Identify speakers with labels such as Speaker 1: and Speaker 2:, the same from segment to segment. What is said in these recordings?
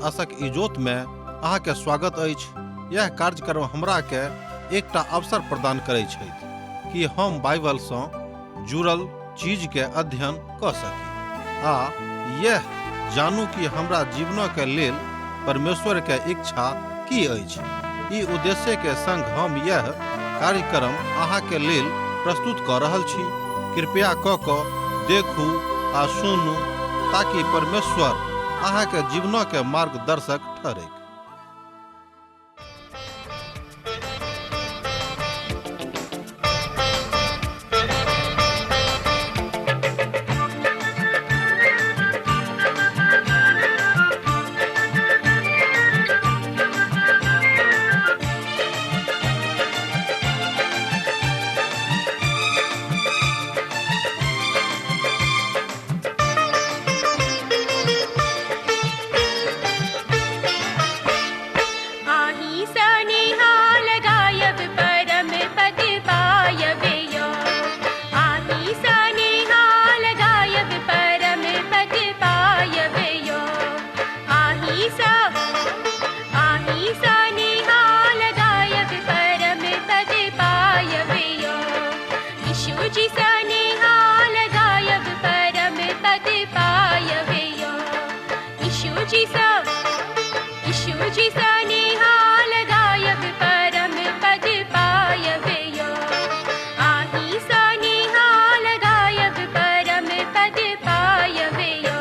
Speaker 1: आशक इजोत में अहाँ के स्वागत अछि। यह कार्यक्रम हमरा के एकटा अवसर प्रदान करै छथि कि हम बाइबल सँ जुड़ल चीज के अध्ययन क सकी आ यह जानू कि हमरा जीवन के लेल परमेश्वर के इच्छा की अछि। ई उद्देश्य के संग हम यह कार्यक्रम अहाँ के लेल प्रस्तुत क रहल छी। कृपया क क देखू आ सुनू ताकि परमेश्वर अहाँ के जीवन के मार्गदर्शक ठहरैक।
Speaker 2: आही सनिहाल गायब परम पद पायब यो। आही सनिहाल गायब परम पद पायब यो। आही स आही सनिहाल गायब परम पद पायब यो। यीशु जी सनिहाल गायब परम पद पायब यो। यीशु जी स यीशु जी सनिहाल गायब परम पद पायब यो। आही सनिहाल गायब परम पद पायब यो।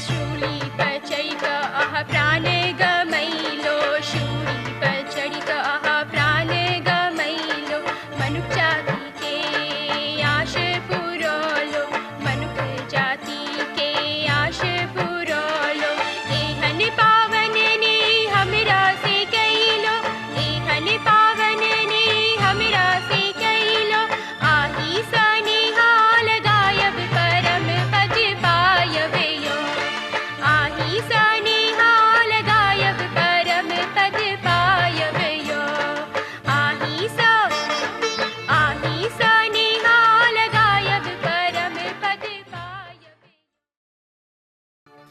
Speaker 2: शूली पर चढ़ि कऽ अहाँ प्राण गमैलो। शूली पर चढ़ि कऽ अहाँ प्राण गमैलो। मनुख जाति के आश पुरौलो। मनुख जाति के आश पुरौलो। एहन पावन ने हमरा से कैलो। एहन पावन ने हमरा से कैलो। आही सनिहाल गायब परम पद पायब यो। आही सनिहाल गायब परम पद पायब यो। आही स आही सनिहाल गायब परम पद पायब।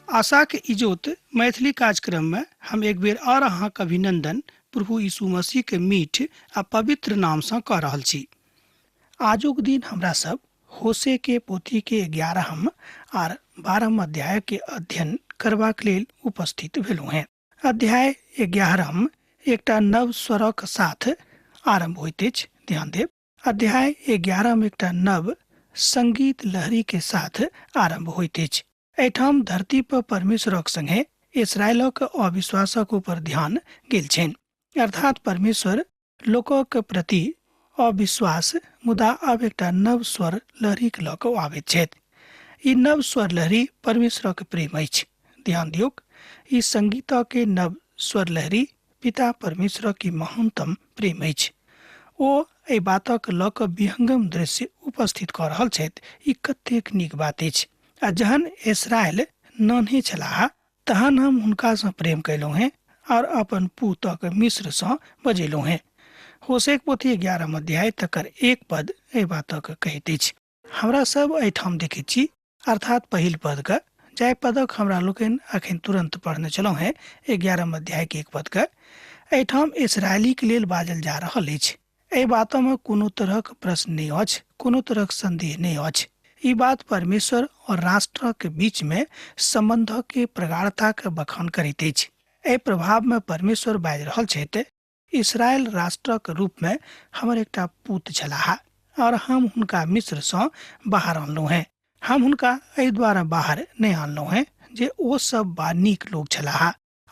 Speaker 3: आशाक इजोत मैथिली कार्यक्रम में हम एक बेर और अहाँक अभिनंदन प्रभु यीशु मसीह के मीठ आ पवित्र नाम सँ कऽ रहल छी। आजुक दिन हमरा सब होशे के पोथी के 11 आर 12 अध्याय के अध्ययन करबाक लेल उपस्थित भेलहुँ हेँ। अध्याय 11 एकटा नव स्वरक साथ आरंभ होइत अछि। ध्यान देब, अध्याय 11 में एकटा नव संगीत लहरी के साथ आरंभ होइत अछि। एहिठाम धरती पर परमेश्वरक संगे इसराइलक अविश्वासक ऊपर ध्यान गेल छनि। अर्थात परमेश्वर लोकक प्रति अविश्वास, मुदा आब एकटा नव स्वर लहरीक लऽ कऽ आबैत छथि। ई नव स्वर लहरी परमेश्वरक प्रेम अछि। ध्यान दियौक, ई संगीतक के नव स्वर लहरी पिता परमेश्वरक की महानतम प्रेम अछि। ओ एहि बातक लऽ कऽ विहंगम दृश्य उपस्थित कऽ रहल छथि। ई कतेक नीक बात अछि। आ जहन इसराइल नान्हे छलाह तहन हम हुनकासँ प्रेम कयलहुँ हेँ और अपन पूतक मिस्रसँ बजेलहुँ हेँ। होशेक पोथी 11 अध्याय तकर 1 पद एहि बातक कहैत अछि। हमरा सब एहिठाम देखैत छी, अर्थात पहिल पदके, जाहि पदक हमरा लोकनि अखन तुरंत पढ़ने छलहुँ हेँ, 11 अध्याय के 1 पदके, एहिठाम इसराइलीक लेल बाजल जा रहल अछि। एहि बातमे कोनो तरहक प्रश्न नहि अछि, कोनो तरहक संदेह नहि अछि। ई बात परमेश्वर और राष्ट्रक बीच में संबंधक के प्रगाढ़ता के बखान करैत अछि। एहि प्रभाव में परमेश्वर बाजि रहल छथि, इसराइल राष्ट्रक रूप में हमर एकटा पूत छलाह और हम हुनका मिस्र सँ बाहर अनलहुँ हेँ। हम हुनका एहि द्वारा बाहर नहि अनलहुँ हेँ जे ओ सब बा नीक लोक छलाह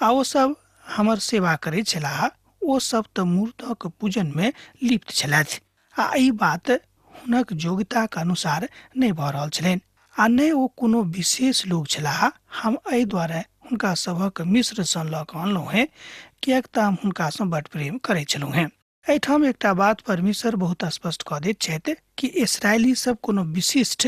Speaker 3: आ ओ सब हमर सेवा करैत छलाह। ओ सब तऽ मूर्तक पूजन में लिप्त छलथि आ एहि बात हुनक योग्यताक अनुसार नहि भऽ रहल छलनि आ नहि ओ कोनो विशेष लोक छलाह। हम एहि द्वारे हुनका सभक मिस्र सँ लऽ कऽ अनलहुँ हेँ किएक तऽ हम हुनका सँ बड प्रेम करैत छलहुँ हेँ। एहिठाम एकटा बात परमेश्वर बहुत स्पष्ट कऽ दैत छथि कि इसराइली सब कोनो विशिष्ट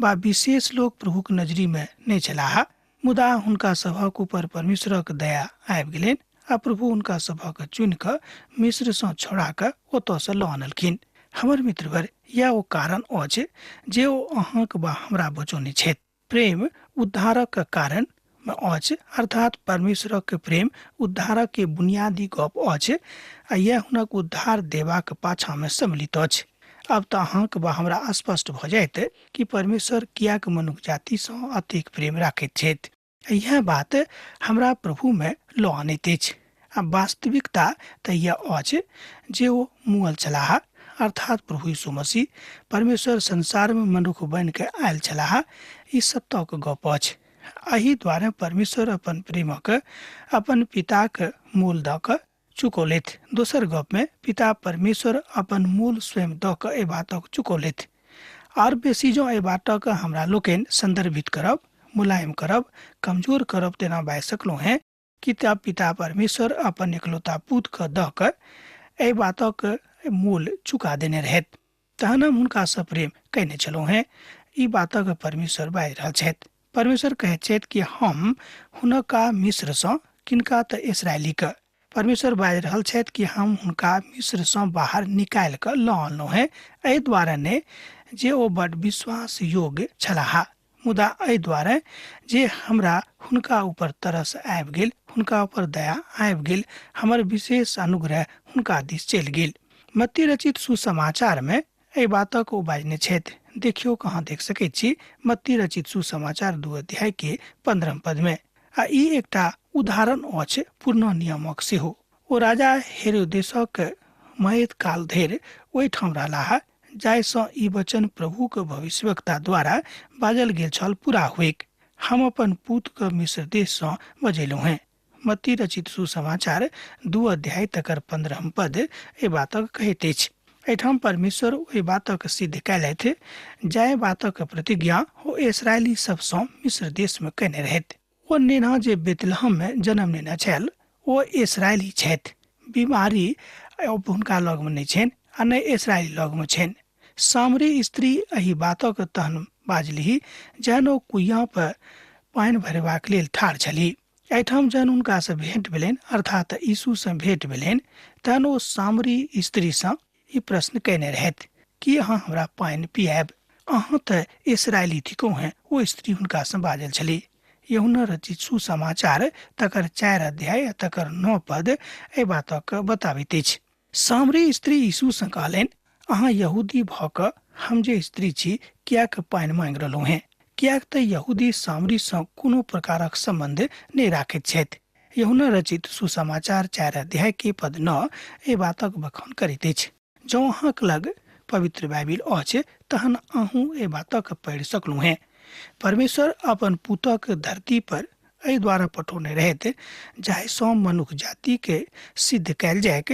Speaker 3: वा विशेष लोक प्रभुक नजरीमे नहि छलाह, मुदा हुनका सभक ऊपर परमेश्वरक दया आबि गेलनि आ प्रभु हुनका सभक चुनि कऽ मिस्रसँ छोड़ा कऽ ओतयसँ लऽ अनलखिन। हमर मित्रवर, यह ओ कारण अछि जे ओ अहाँक वा हमरा बचौने छथि। प्रेम उद्धारक कारण मे अछि, अर्थात परमेश्वरक प्रेम उद्धारक के बुनियादी गप अछि आ यह हुनक उद्धार देबाक पाछाँ मे सम्मिलित अछि। अब तऽ अहाँक वा हमरा स्पष्ट भऽ जायत कि परमेश्वर कियाक मनुख जातिसँ अतेक प्रेम राखैत छथि। यह बात हमरा प्रभुमे लऽ अनैत अछि आ वास्तविकता तऽ यह अछि जे ओ मुअल छलाह, अर्थात प्रभु यीशु मसीह परमेश्वर संसारमे मनुख बनि कऽ आयल छलाह। ई सत्यक गप अछि। एहि दुआरे परमेश्वर अपन प्रेमक अपन पिताक मोल दऽ कऽ चुकौलथि। दोसर गपमे पिता परमेश्वर अपन मोल स्वयं दऽ कऽ एहि बातक चुकौलथि। आर बेसी जँ एहि बातक हमरा लोकनि संदर्भित करब, मुलायम करब, कमजोर करब, तेना बाजि सकलहुँ हेँ कि तब पिता परमेश्वर अपन एकलौता पुतके दऽ कऽ एहि बातक मोल चुका देने रहथि, तहन हम हुनकासँ प्रेम कयने छलहुँ हेँ। ई बातक परमेश्वर बाजि रहल छथि। परमेश्वर कहैत छथि कि हम हुनका मिस्रसँ, किनका तऽ इसराइलीके। परमेश्वर बाजि रहल छथि कि हम हुनका मिस्रसँ बाहर निकालि कऽ लऽ अनलहुँ हेँ, एहि दुआरे नहि जे ओ बड विश्वास योग्य छलाह, मुदा एहि दुआरे जे हमरा हुनका ऊपर तरस आबि गेल, हुनका ऊपर दया आबि गेल, हमर विशेष अनुग्रह हुनका दिस चलि गेल। मत्ती रचित सुसमाचारमे एहि बातक ओ बाजने छथि। देखियौ कहाँ देख सकैत छी, मत्ती रचित सुसमाचार 2 अध्याय के 15 पदमे। आ ई एकटा उदाहरण अछि पूर्ण नियमक सेहो। ओ राजा हेरोदेसक मयत काल धरि ओहिठाम रहलाह, जाहिसँ ई वचन प्रभुक भविष्यवक्ता द्वारा बाजल गेल छल पूरा होइक, हम अपन पुतके मिस्र देशसँ बजेलहुँ हेँ। मत्ती रचित सुसमाचार 2 अध्याय तकर 15 पद एहि बातक कहैत अछि। एहिठाम परमेश्वर ओहि बातक सिद्ध कयलथि जाहि बातक प्रतिज्ञा ओ इसराइली सबसँ मिस्र देशमे कयने रहथि। ओ नेना जे बेतलहममे जन्म लेने छल ओ इसराइली छथि। बीमारी हुनका लगमे नहि छनि आ नहि इसराइली लगमे छनि। सामरी स्त्री एहि बातक तहन बाजलीह जहन ओ कुइयाँ पर पानि भरेबाक लेल ठाढ़ छलीह। एहिठाम जहन हुनकासँ भेंट भेलनि, अर्थात यीशुसँ भेंट भेलनि, तहन ओ सामरी स्त्रीसँ ई प्रश्न कयने रहथि कि अहाँ हमरा पानि पियाएब? अहाँ तऽ इसराइली थिकहुँ हेँ, ओ स्त्री हुनकासँ बाजल छलीह। यूहन्ना रचित सुसमाचार तकर 4 अध्याय आ तकर 9 पद एहि बातक बताबैत अछि। सामरी स्त्री यीशुसँ कहलनि, अहाँ यहूदी भऽ कऽ हम जे स्त्री छी किएक पानि मांगि रहलहुँ हेँ? किएक तऽ यहूदी सामरीसँ कोनो प्रकारक सम्बन्ध नहि राखैत छथि। यूहन्ना रचित सुसमाचार 4 अध्याय के पद 9 एहि बातक बखान करैत अछि। जँ अहाँक लग पवित्र बाइबिल अछि तहन अहूँ एहि बातक पढ़ि सकलहुँ हेँ। परमेश्वर अपन पुतक धरती पर एहि द्वारा पठौने रहथि जाहिसँ मनुख जातिके सिद्ध कयल जाइक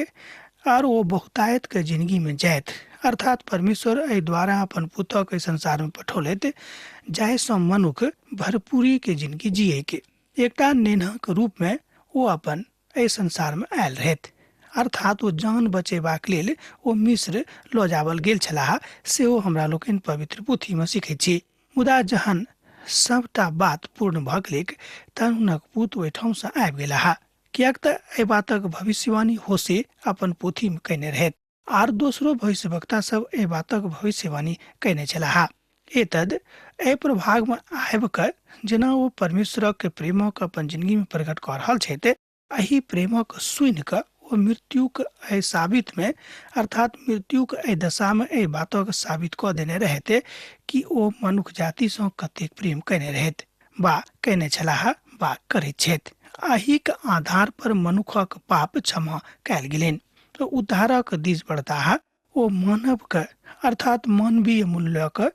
Speaker 3: आर ओ बहुतायत के जिंदगी में जायत। अर्थात परमेश्वर एहि द्वारा अपन पुतक एहि संसार में पठौलथि जाहिसँ मनुख भरपूरी के जिंदगी जियैके। एकटा नेन्हाक रूप में ओ अपन एहि संसार में आयल रहथि, अर्थात ओ जान बचेबाक लेल ओ मिस्र लऽ जावल गेल छलाह, सेहो हमरा लोकनि पवित्र पोथीमे सीखैत छी। मुदा जहन सबटा बात पूर्ण भऽ गेलैक तहन हुनक पुत ओहिठामसँ आबि गेलाह, किएक तऽ एहि बातक भविष्यवाणी होशे अपन पोथीमे कयने रहथि आर दोसरो भविष्यवक्ता सब एहि बातक भविष्यवाणी कयने छलाह। एतद एहि प्रभागमे आबि कऽ जेना ओ परमेश्वरक प्रेमक अपन जिंदगीमे प्रकट कऽ रहल छथि, एहि प्रेमक सुनि कऽ ओ मृत्युक एहि साबितमे, अर्थात मृत्युक एहि दशामे एहि बातक साबित कऽ देने रहथि कि ओ मनुख जातिसँ कतेक प्रेम कयने रहथि वा कयने छलाह वा करैत छथि। एहिक आधार पर मनुखक पाप क्षमा कयल गेलनि। तऽ उद्धारक दिस बढ़ताह ओ मानवके, अर्थात मानवीय मूल्यके,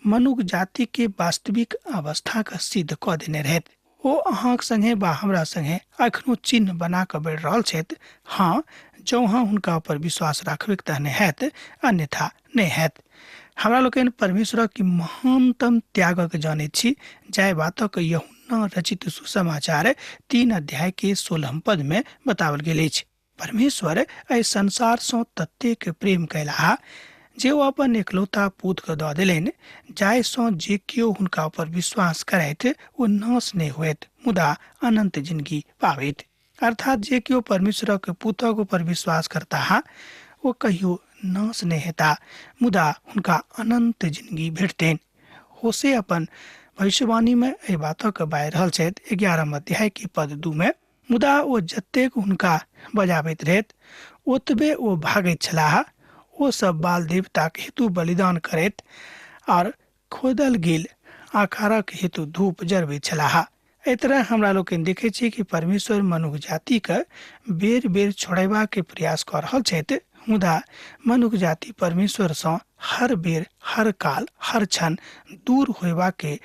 Speaker 3: मनुख जातिके वास्तविक अवस्थाके सिद्ध कऽ देने रहथि। ओ अहाँक संगे वा हमरा संगे एखनो चिन्ह बना कऽ बढ़ि रहल छथि। हाँ, जँ अहाँ हुनका ऊपर विश्वास राखबैक तहने हैत, अन्यथा नहि हैत। हमरा लोकनि परमेश्वरक महानतम त्यागक जानैत छी, जाहि बातक यूहन्ना रचित सुसमाचार 3 अध्याय के 16 पद में बताओल गेल अछि। परमेश्वर एहि संसार सँ ततेक प्रेम कयलाह जे ओ अपन एकलौता पुत के दऽ देलनि, जाहिसँ जे केओ हुनका पर विश्वास करैत ओ नाश नहि होयत मुदा अनंत जिंदगी पाबैत। अर्थात जे केओ परमेश्वरक पुतक ऊपर विश्वास करताह ओ कहियो नाश नहि हेता मुदा हुनका अनंत जिंदगी भेटतनि। होशे अपन भविष्यवाणी में एहि बातक बाजि रहल छथि 11 अध्याय के पद 2 में, मुदा ओ जतेक हुनका बजाबैत रहैत ओतबे ओ भागैत छलाह। ओ सब बाल देवताक हेतु बलिदान करैत आर खोदल गेल आकारक हेतु धूप जरबैत छलाह। एहि तरह हमरा लोकनि देखै छी कि परमेश्वर मनुख जातिके बेर बेर छोड़ेबाक प्रयास कऽ रहल छथि, मुदा मनुख जाति परमेश्वरसँ हर बेर हर काल हर क्षण दूर होयबाके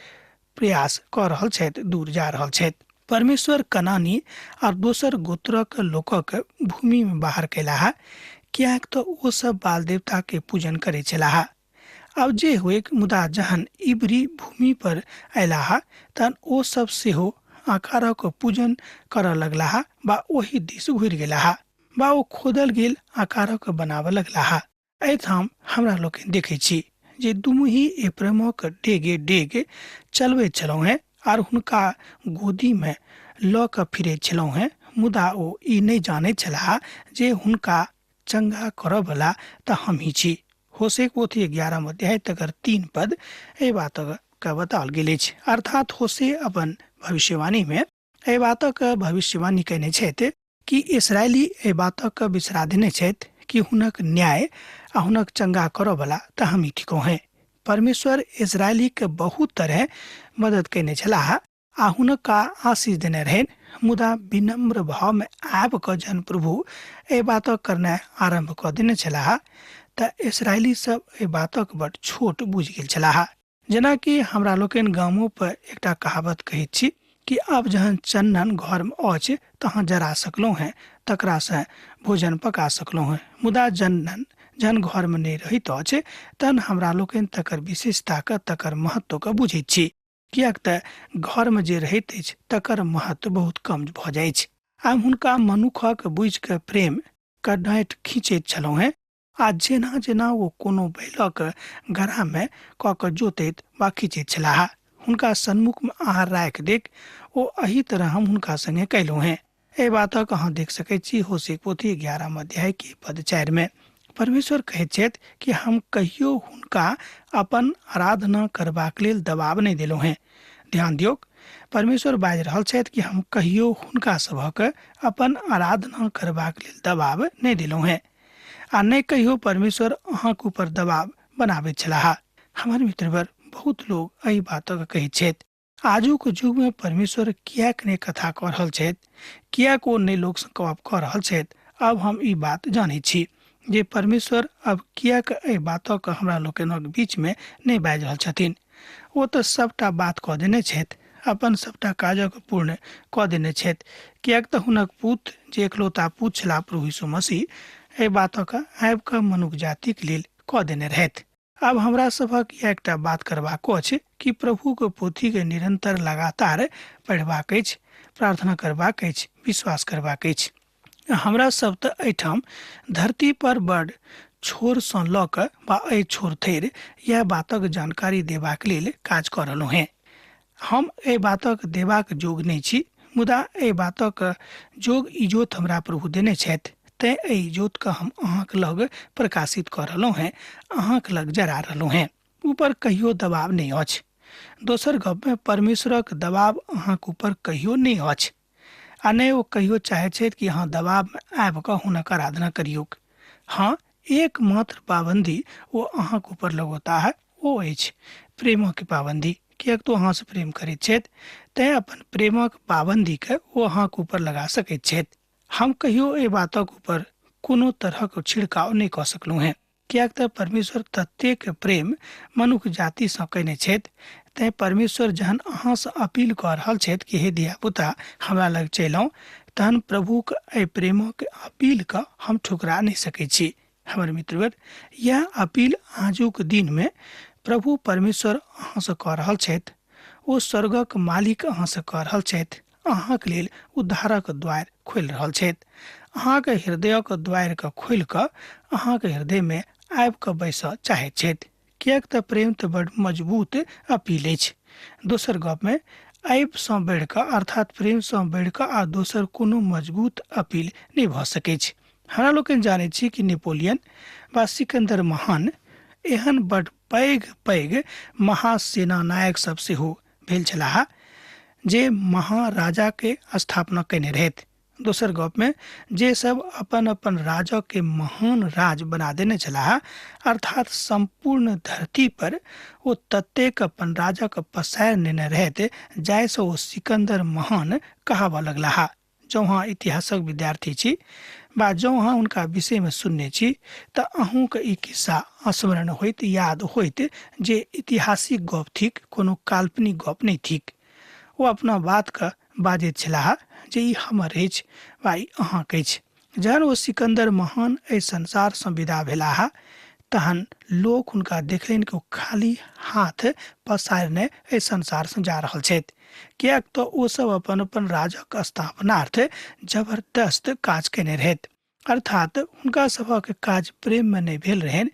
Speaker 3: प्रयास कऽ रहल छथि, दूर जा रहल छथि। परमेश्वर कनानी आर दोसर गोत्रक लोकक भूमि में बाहर कयलाह, किएक तऽ ओ सब बाल देवता के पूजन करै छलाह। आब जे होइक, मुदा जहन इब्री भूमि पर अयलाह तहन ओ सब सेहो आकारक पूजन करऽ लगलाह बा ओहि दिस घुरि गेलाह बा ओ खोदल गेल आकारक बनाबऽ लगलाह। एहिठाम हमरा लोकनि देखै छी जे दुमुही एप्रेमक डेगे डेग चलबैत छलहुँ हेँ आर हुनका गोदीमे लऽ कऽ फिरैत छलहुँ हेँ, मुदा ओ ई नहि जानैत छलाह जे हुनका चंगा करऽवला तऽ हमही छी। होशेक पोथी 11 अध्याय तकर 3 पद एहि बातक बताओल गेल अछि। अर्थात होशे अपन भविष्यवाणीमे एहि बातक भविष्यवाणी कयने छथि कि इसराइली एहि बातक बिसरा देने छथि कि हुनक न्याय आ हुनक चंगा करऽवला तऽ हमही थिकहुँ हेँ। परमेश्वर इसराइलीके बहुत तरह मदद कयने छलाह आ हुनका आशीष देने रहनि, मुदा विनम्र भावमे आबि कऽ जहन प्रभु एहि बातक करनाइ आरम्भ कऽ देने छलाह तऽ इसराइली सब एहि बातक बड छोट बुझि गेल छलाह। जेनाकि हमरा लोकनि गामो पर एकटा कहावत कहैत छी कि आब जहन चन्दन घरमे अछि तहन जरा सकलहुँ हेँ, तकरासँ भोजन पका सकलहुँ हेँ, मुदा चन्दन जहन घरमे नहि रहैत अछि तहन हमरा लोकनि तकर विशेषताके तकर महत्वके बुझैत छी, किएक तऽ घरमे जे रहैत अछि तकर महत्व बहुत कम भऽ जाइत अछि। आब हुनका मनुखक बुझिकऽ प्रेम के डाँटि खींचैत छलहुँ हेँ आ जेना जेना ओ कोनो बैलक गरामे कऽ कऽ जोतैत वा खींचैत छलाह हुनका सन्मुखमे आहार राखि देख ओ एहि तरह हम हुनका संगे कयलहुँ हेँ। एहि बातक अहाँ देख सकैत छी होशेक पोथी 11 अध्याय के पद 4 में। परमेश्वर कहैत छथि कि हम कहियो हुनका अपन आराधना करबाक लेल दबाव नहि देलहुँ हेँ। ध्यान दियौक, परमेश्वर बाजि रहल छथि कि हम कहियो हुनका सभक अपन आराधना करबाक लेल दबाव नहि देलहुँ हेँ आ नहि कहियो परमेश्वर अहाँक ऊपर दबाव बनाबैत छलाह। हमर मित्रवर, बहुत लोग एहि बातक कहैत छथि आजुक युगमे परमेश्वर किएक नहि कथा कऽ रहल छथि, किएक ओ नहि लोकसँ गप कऽ रहल छथि। आब हम ई बात जानैत छी जे परमेश्वर अब किएक एहि बातक हमरा लोकनिक बीचमे नहि बाजि रहल छथिन। ओ तऽ सभटा बात कऽ देने छथि, अपन सभटा काजक पूर्ण कऽ देने छथि, किएक तऽ हुनक पुत जे एकलौता पुत छलाह प्रभु यीशु मसीह एहि बातक आबि कऽ मनुख जातिक लेल कऽ देने रहथि। आब हमरा सभक इएह एकटा बात करबाक अछि कि प्रभुक पोथीके निरंतर लगातार पढ़बाक अछि, प्रार्थना करबाक अछि, विश्वास करबाक अछि। हमरा सब तऽ एहिठाम धरती पर बड़ छोरसँ लऽ कऽ वा एहि छोर धरि इएह बातक जानकारी देबाक लेल काज कऽ रहलहुँ हेँ। हम एहि बातक देबाक जोग नहि छी, मुदा एहि बातक जोग इजोत हमरा प्रभु देने छथि, तेँ एहि इजोतके हम अहाँक लग प्रकाशित कऽ रहलहुँ हेँ, अहाँक लग जरा रहलहुँ हेँ। ऊपर कहियो दबाव नहि अछि। दोसर गपमे परमेश्वरक दबाव अहाँक ऊपर कहियो नहि अछि आ नहि ओ कहियो चाहैत छथि कि अहाँ दबावमे आबि कऽ हुनक आराधना करियौक। हँ, एकमात्र पाबन्दी ओ अहाँक ऊपर लगौताह ओ अछि प्रेमक पाबन्दी, किएक तऽ ओ अहाँसँ प्रेम करैत छथि, तेँ अपन प्रेमक पाबन्दीके ओ अहाँक ऊपर लगा सकैत छथि। हम कहियो एहि बातक ऊपर कोनो तरहक छिड़काव नहि कऽ सकलहुँ हेँ, किएक तऽ परमेश्वर ततेक प्रेम मनुख जातिसँ कयने छथि, तेँ परमेश्वर जहन अहाँसँ अपील कऽ रहल छथि कि हे धियापुता हमरा लग चलि आउ, तहन प्रभुक एहि प्रेमक अपीलके हम ठुकरा नहि सकैत छी। हमर मित्रवर, यह अपील आजुक दिनमे प्रभु परमेश्वर अहाँसँ कऽ रहल छथि। ओ स्वर्गक मालिक अहाँसँ कऽ रहल छथि, अहाँक लेल उद्धारक द्वार खोलि रहल छथि। अहाँके हृदयक द्वारिके खोलि कऽ अहाँके हृदयमे आबि कऽ बैसऽ चाहैत छथि, किएक तऽ प्रेम तऽ बड मजबूत अपील अछि। दोसर गपमे आबिसँ बढ़ि कऽ अर्थात प्रेमसँ बढ़ि कऽ आ दोसर कोनो मजबूत अपील नहि भऽ सकैछ। हमरा लोकनि जानैत छी कि नेपोलियन वा सिकन्दर महान एहन बड पैघ पैघ महासेना नायक सब सेहो भेल छलाह जे महाराजा के स्थापना कयने रहथि। दोसर गपमे जे सब अपन अपन राजा के महान राज बना देने छलाह, अर्थात सम्पूर्ण धरती पर ओ ततेक अपन राजा के पसारि नेने रहथि जाहिसँ ओ सिकन्दर महान कहाबऽ लगलाह। जँ अहाँ इतिहासक विद्यार्थी छी वा जँ अहाँ हुनका विषयमे सुनने छी तऽ अहूँके ई खिस्सा स्मरण होइत, याद होइत जे ऐतिहासिक गप थिक, कोनो काल्पनिक गप नहि थिक। ओ अपना बातके बाजैत छलाह जे ई हमर अछि वा ई अहाँके अछि। जहन ओ सिकन्दर महान एहि संसारसँ विदा भेलाह तहन लोक हुनका देखलनि कि ओ खाली हाथ पसारने एहि संसारसँ जा रहल छथि, किएक तऽ ओ सब अपन अपन राजक स्थापनार्थ जबरदस्त काज कयने रहथि। अर्थात हुनका सभक काज प्रेममे नहि भेल रहनि,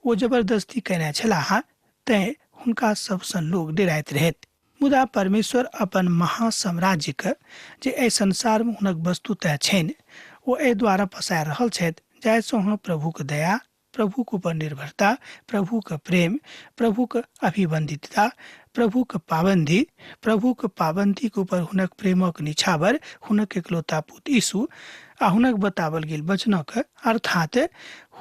Speaker 3: ओ जबरदस्ती कयने छलाह, तेँ हुनका सभसँ लोक डेराइत रहथि। मुदा परमेश्वर अपन महासाम्राज्यके जे एहि संसारमे हुनक वस्तु तय छनि ओ एहि द्वारा पसारि रहल छथि जाहिसँ हुनक प्रभुक दया, प्रभुक ऊपर निर्भरता, प्रभुक प्रेम, प्रभुक अभिबंधितता, प्रभुक पाबंदी, प्रभुक पाबंदीक ऊपर हुनक प्रेमक निछावर, हुनक एकलौता पुत यीशु आ हुनक बतावल गेल वचनक अर्थात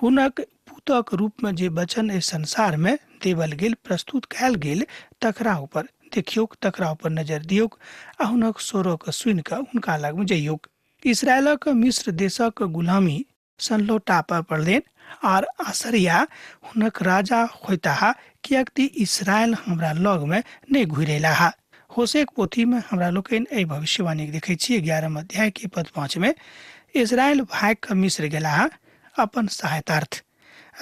Speaker 3: हुनक पुतक रूपमे जे वचन एहि संसारमे देवल गेल, प्रस्तुत कयल गेल, तकरा ऊपर देखियौक, तकरा ऊपर नजर दियौक आ हुनक स्वरक सुनि कऽ हुनका लगमे जइयौक। इसराइलक मिस्र देशक गुलामी सन लौटाबऽ पड़लनि आर असरिया हुनक राजा होइताह, किएक कि इसराइल हमरा लगमे नहि घुरि अयलाह। होसेक पोथीमे हमरा लोकनि एहि भविष्यवाणीके देखै छी। 11 अध्याय के पद 5 मे इसराइल भागि कऽ मिस्र गेलाह अपन सहायतार्थ,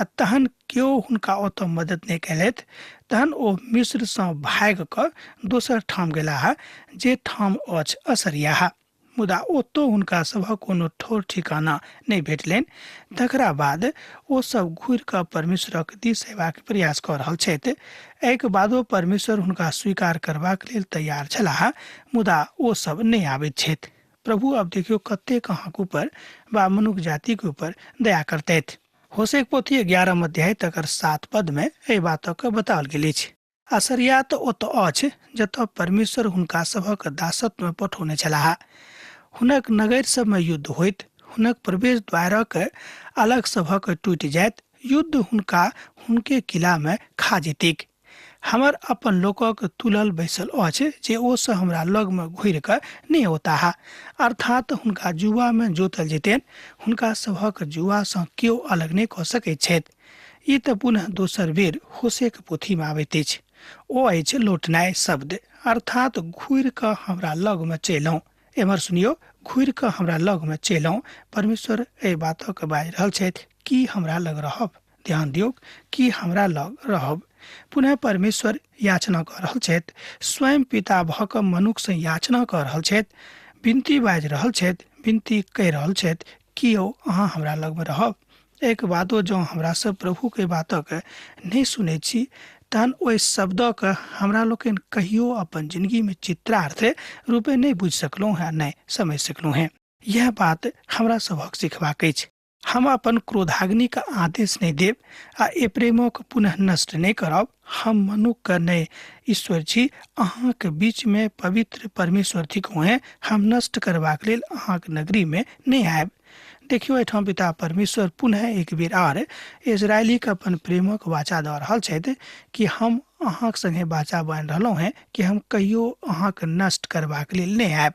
Speaker 3: आ तहन केओ हुनका ओतऽ मदद नहि कयलथि। तहन ओ मिस्रसँ भागि कऽ दोसर ठाम गेलाह जे ठाम अछि असरियाह, मुदा ओतौ हुनका सभक कोनो ठोर ठिकाना नहि भेटलनि। तकरा बाद ओ सब घुरि कऽ परमेश्वरक दिस अयबाक प्रयास कऽ रहल छथि। एहिके बादो परमेश्वर हुनका स्वीकार करबाक लेल तैयार छलाह, मुदा ओ सब नहि आबैत छथि। प्रभु आब देखियौ कतेक अहाँके ऊपर वा मनुख जातिके ऊपर दया करतथि। होसेक पोथी 11 अध्याय तकर 7 पद में एहि बातक बताओल गेल अछि। असरिया तऽ ओतऽ अछि जतऽ परमेश्वर हुनका सभक दासत्व में पठौने छलाह। हुनक नगर सब में युद्ध होइत, हुनक प्रवेश द्वारक अलग सभक टूटि जाइत, युद्ध हुनका हुनके किला में खा जेतीक। हमर अपन लोकक तुलल बैसल अछि जे ओ सब हमरा लग में घुरि कऽ नहि औताह, अर्थात हुनका जुआ में जोतल जेतनि, हुनका सभक जुआ सँ केओ अलग नहि कऽ सकैत छथि। ई तऽ पुनः दोसर बेर होसेक पोथीमे आबैत अछि। ओ अछि लौटनाइ शब्द, अर्थात घुरि कऽ हमरा लगमे चलि आउ। एम्हर सुनियौ, घुरि कऽ हमरा लगमे चलि आउ। परमेश्वर एहि बातक बाजि रहल छथि, की हमरा लग रहब? ध्यान दियौक, की हमरा लग रहब? पुनः परमेश्वर याचना कऽ रहल छथि, स्वयं पिता भऽ कऽ मनुखसँ याचना कऽ रहल छथि, विनती बाजि रहल छथि, विनती कहि रहल छथि, की यौ अहाँ हमरा लगमे रहब? एहिके बादो जँ हमरा सब प्रभुके बातक नहि सुनै छी तहन ओहि शब्दक हमरा लोकनि कहियो अपन जिंदगीमे चित्रार्थ रूपे नहि बुझि सकलहुँ हेँ, नहि समझि सकलहुँ हेँ। इएह बात हमरा सभक सिखबाक अछि। हम अपन क्रोधाग्निके आदेश नहि देब आ एप्रेमक पुनः नष्ट नहि करब। हम मनुखके नहि ईश्वर छी, अहाँके बीचमे पवित्र परमेश्वर थिकहुँ हेँ। हम नष्ट करबाक लेल अहाँके नगरीमे नहि आयब। देखियौ, एहिठाम पिता परमेश्वर पुनः एक बेर आर इजरायलीके अपन प्रेमक वाचा दऽ रहल छथि कि हम अहाँके संगे वाचा बान्हि रहलहुँ हेँ कि हम कहियो अहाँके नष्ट करबाक लेल नहि आयब,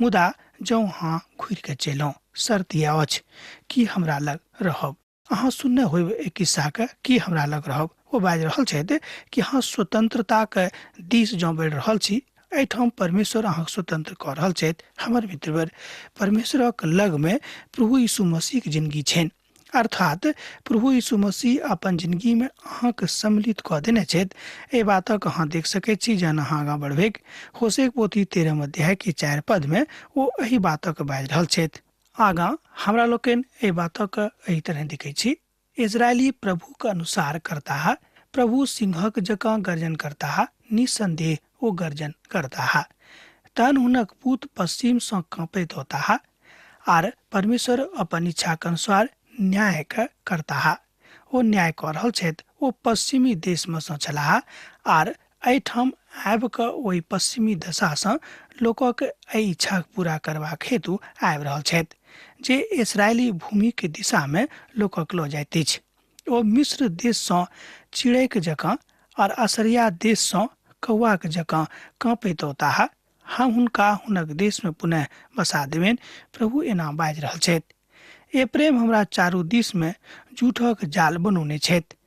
Speaker 3: मुदा जँ अहाँ घुरि कऽ चलि आउ, शर्त इएह अछि कि हमरा लग रहब। अहाँ सुनने होयब एहि खिस्साके, कि हमरा लग रहब। ओ बाजि रहल छथि कि अहाँ स्वतंत्रताके दिस जँ बढ़ि रहल छी, एहिठाम परमेश्वर अहाँके स्वतंत्र कऽ रहल छथि। हमर मित्रवर, परमेश्वरक लगमे प्रभु यीशु मसीहके जिंदगी छनि, अर्थात प्रभु यीशु मसीह अपन जिंदगीमे अहाँके सम्मिलित कऽ देने छथि। एहि बातक अहाँ देख सकैत छी जहन अहाँ आगाँ बढ़बैक। होसेक पोथी 13 अध्यायके 4 पदमे ओ एहि बातक बाजि रहल छथि। आगाँ हमरा लोकनि एहि बातक एहि तरह देखै छी। इजरायली प्रभुक अनुसार करताह, प्रभु सिंहक जकाँ गर्जन करताह, निस्संदेह ओ गर्जन करताह। तहन हुनक पूत पश्चिम सँ काँपैत होताह आर परमेश्वर अपन इच्छाक अनुसार न्याय करताह। ओ न्याय कऽ रहल छथि। ओ पश्चिमी देशमे सँ छलाह आर एहिठाम आबि कऽ ओहि पश्चिमी दशासँ लोकक एहि इच्छाक पूरा करबाक हेतु आबि रहल छथि जे इसराइली भूमिके दिशामे लोकक लऽ जाइत अछि। ओ मिस्र देशसँ चिड़ैक जकाँ आर असरिया देशसँ कौआक जकाँ काँपैत औताह। हम हुनका हुनक देशमे पुनः बसा देबनि, प्रभु एना बाजि रहल छथि। एप्रेम हमरा चारू दिशमे जूठक जाल बनौने छथि।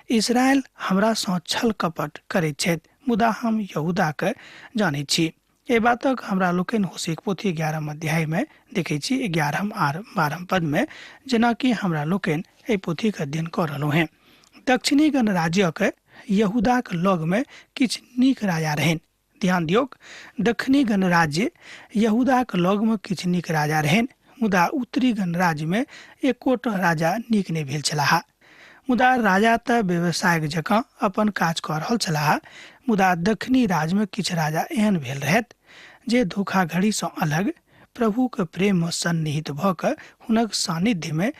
Speaker 3: इसराइल हमरासँ छल कपट करैत छथि, मुदा हम यहूदाके जानैत छी। एहि बातक हमरा लोकनि होसेक पोथी 11 अध्यायमे देखैत छी, 11 आर 12 पदमे, जेनाकि हमरा लोकनि एहि पोथीके अध्ययन कऽ रहलहुँ हेँ। दक्षिणी गणराज्यक यहूदाक लगमे किछु नीक राजा रहनि। ध्यान दियौक, दक्षिणी गणराज्य यहूदाक लगमे किछु नीक राजा रहनि, मुदा उत्तरी गणराज्यमे एकोटा राजा नीक नहि भेल छलाह। मुदा राजा तऽ व्यवसायक जकाँ अपन काज कऽ रहल छलाह, मुदा दक्षिणी राज्यमे किछु राजा एहन भेल रहथि जे धोखाधड़ीसँ अलग प्रभुक प्रेममे सन्निहित भऽ कऽ हुनक सान्निध्यमे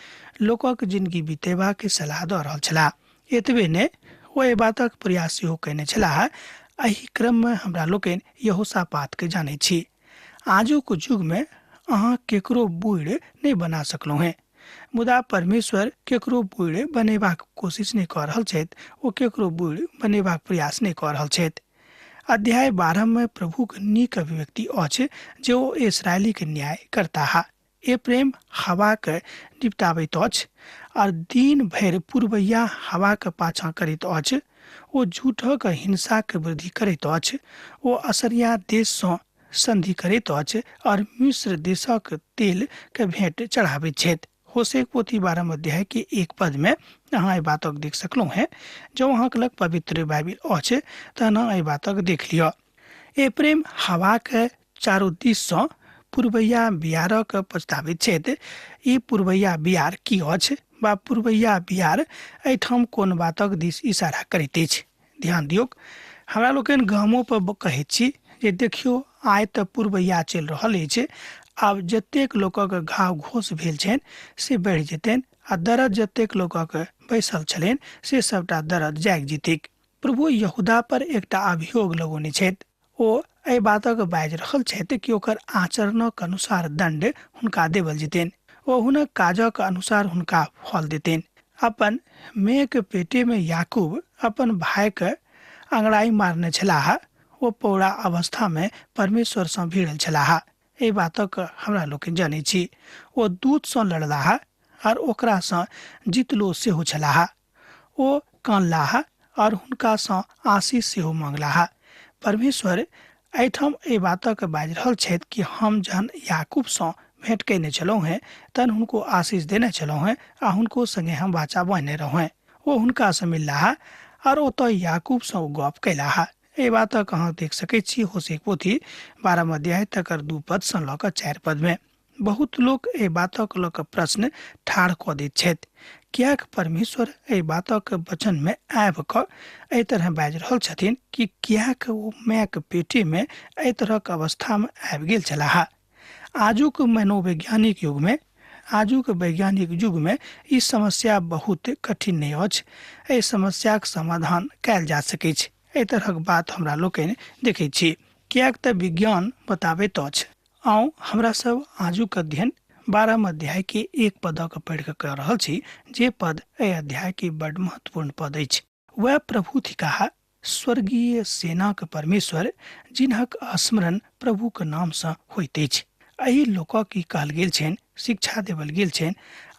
Speaker 3: लोकक जिनगी बितेबाक सलाह दऽ रहल छलाह। एतबे नहि, ओ एहि बातक प्रयास सेहो कयने छलाह। एहि क्रममे हमरा लोकनि यहोशापातके जानैत छी। आजुक युगमे अहाँ केकरो बूढ़ नहि बना सकलहुँ हेँ, मुदा परमेश्वर केकरो बूढ़ बनेबाक कोशिश नहि कऽ रहल छथि। ओ केकरो बूढ़ बनेबाक प्रयास नहि कऽ रहल छथि। अध्याय 12 मे प्रभुक नीक अभिव्यक्ति अछि जे ओ इसराइलीके न्याय करताह। एप्रेम हवाके निपटाबैत अछि आर दिन भरि पुरबैया हवाके पाछाँ करैत अछि। ओ झूठक हिंसाके वृद्धि करैत अछि। ओ असरिया देशसँ संधि करैत अछि और मिस्र देशक तेल के भेंट चढ़ाबैत छथि। होसेक पोथी 12 अध्याय के 1 पद में अहाँ एहि बातक देख सकलहुँ हेँ। जँ अहाँके लग पवित्र बाइबिल अछि तहन अहाँ एहि बातक देख लिअ। एप्रेम हवाके चारू दिससँ पुरबैया बिहारक पछताबैत छथि। ई पुरबैया बिहार की अछि वा पुरबैया बिहार एहिठाम कोन बातक दिस इशारा करैत अछि? ध्यान दियौक, हमरा लोकनि गामो पर कहैत छी जे देखियौ आइ तऽ पुरबैया चलि रहल अछि, आब जतेक लोकक घाव घोस भेल छनि से बढ़ि जेतनि आ दर्द जतेक लोकक बैसल छलनि से सबटा दर्द जागि जेतैक। प्रभु यहूदा पर एकटा अभियोग लगौने छथि। ओ एहि बातक बाजि रहल छथि कि ओकर आचरणक अनुसार दंड हुनका देवल जेतनि। ओ हुनक काजक अनुसार हुनका फल देतनि। अपन मेघ पेटे में याकूब अपन भाई के अंगड़ाई मारने छलाह। ओ पौड़ा अवस्था में परमेश्वर सँ भिड़ल छलाह। एहि बातक हमरा लोकनि जनै छी। ओ दूत सँ लड़लाह आर ओकरा सँ जीतलो सेहो छलाह। ओ कानलाह और हुनका सँ आशीष सेहो मांगलाह। परमेश्वर एहिठाम एहि बातक बाजि रहल छथि कि हम जहन याकूब सँ भेंट कयने छलहुँ हेँ तहन हुनको आशीष देने छलहुँ हेँ आ हुनको संगे हम वाचा बान्हने रहौं हेँ। ओ हुनका सँ मिललाह और ओतऽ याकूब सँ ओ गप कयलाह। एहि बातक अहाँ देख सकैत छी होसेक पोथी 12 अध्याय तकर 2 पद सँ लऽ कऽ 4 पद में। बहुत लोक एहि बातक लऽ कऽ प्रश्न ठाढ़ कऽ दैत छथि, किएक परमेश्वर एहि बातक वचन में आबि कऽ एहि तरह बाजि रहल छथिन कि किएक ओ मायक पेटे में एहि तरहक अवस्था में आबि गेल छलाह। आजुक मनोवैज्ञानिक युग में, आजुक वैज्ञानिक युग में ई समस्या बहुत कठिन नहि अछि। एहि समस्याक समाधान कयल जा सकैछ। एहि तरहक बात हमरा लोकनि देखैत छी, किएक तऽ विज्ञान बताबैत अछि। आउ हमरा सब आजुक अध्ययन 12 अध्याय के 1 पदक पढ़ि कऽ कऽ रहल छी, जे पद एहि अध्याय के बड महत्वपूर्ण पद अछि। वह प्रभु थिकाह, स्वर्गीय सेनाक परमेश्वर, जिनहक स्मरण प्रभुक नाम सँ होइत अछि। एहि लोकक ई कहल गेल छनि, शिक्षा देवल गेल छनि।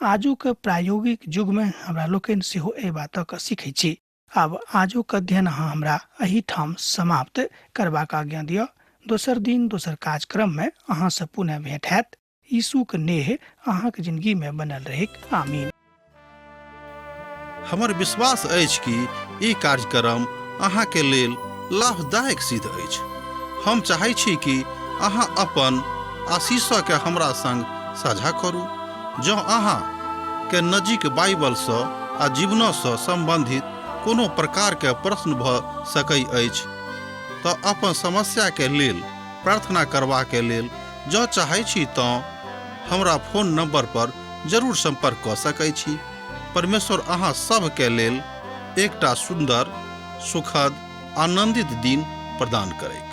Speaker 3: आजुक प्रायोगिक युग में हमरा लोकनि सेहो एहि बातक सीखै छी। आब आजुक अध्ययन अहाँ हमरा एहिठाम समाप्त करबाक आज्ञा दिअ। दोसर दिन दोसर कार्यक्रम में अहाँ से पुनः भेंट हैत। यीशुक नेह अहाँक जिंदगी में बनल रहैक। आमीन।
Speaker 1: हमर विश्वास अछि कि ई कार्यक्रम अहाँके लेल लाभदायक सिद्ध अछि। हम चाहै छी कि अहाँ अपन आशीषके हमरा संग साझा करू। जँ अहाँ के नजीक बाइबलसँ आ जीवनसँ सम्बन्धित कोनो प्रकारके प्रश्न भऽ सकै अछि तऽ अपन समस्याके लेल प्रार्थना करबाके लेल जँ चाहै छी तँ हमरा फोन नंबर पर जरूर संपर्क कऽ सकै छी। परमेश्वर अहाँ सभके लेल एकटा सुन्दर, सुखद, आनंदित दिन प्रदान करैत।